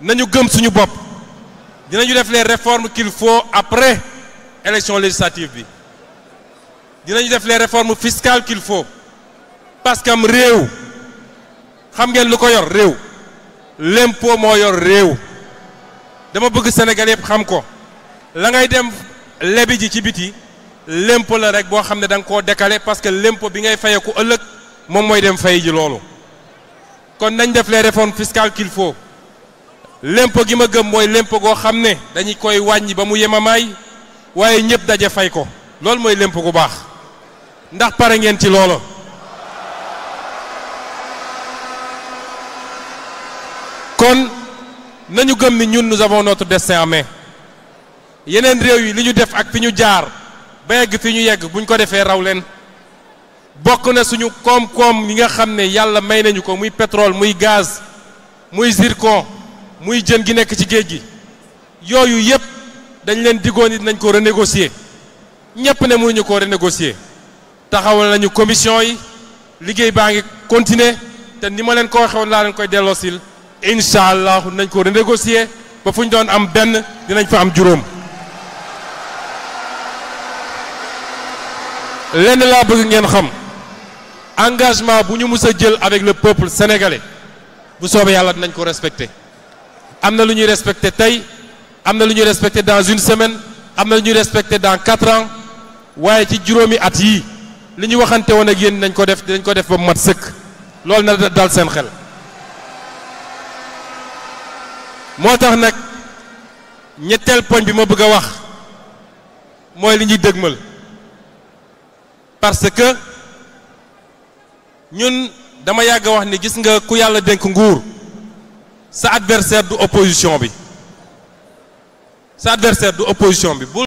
nañu gëm suñu bopp dinañu def les réformes qu'il faut après élection législative bi dinañu def les réformes fiscales qu'il faut parce que am réew xam ngeen lu ko yor réew l'impôt moo yor réew dama bëgg Sénégal yëpp xam ko la ngay dem lebi ji ci biti l'impôt la rek boo xam ne da nga koo décaler parce que l'impôt bi ngay fayeeku ëllëg moom mooy dem fay ji loolu kon nañ def les réformes fiscales qu'il faut l'impôt gi ma gëm mooy l'impôt goo xam ne dañu koy wàññi ba mu yemamaay waaye ñëpp daje fay ko loolu mooy l'impôt gu baax ndax pare ngeen ci loolu kon nañu gëm ni ñun nous avons notre destin en main yeneen réew yi li ñu def ak fi ñu jaar ba yegg fi ñu yegg buñ ko defee raw leen bokk na suñu koom-koom yi nga xam ne yàlla may nañu ko muy pétrole muy gaz muy zircon muy jën gi nekk ci géej gi yooyu yépp dañ leen diggoon ni nañ ko renégocier ñépp ne mënuñu ko renégocier taxawal nañu commission yi liggéey baa ngi continuer te ni ma leen ko waxoon laa leen koy delloosil incha allah nañ ko renégocier ba fu ñu doon am benn dinañ fa am juróom. lenn laa bëgg ngeen xam engagement bu ñu mus a jël avec le peuple sénégalais bu soobee yàlla dinañ ko respecter am na lu ñuy respecter tey am na lu ñuy respecter dans une semaine am na lu ñuy respecter dans 4 ans waaye ci juróomi at yii li ñu waxante woon ak yéen dinañ ko def ba mu mat sëkk loolu na dal seen xel. moo tax nag ñetteel poñ bi ma bëgg a wax mooy li ñuy dëgmal parce que ñun dama yàgg wax ni gis nga ku yàlla dénk nguur sa adversaire du opposition bi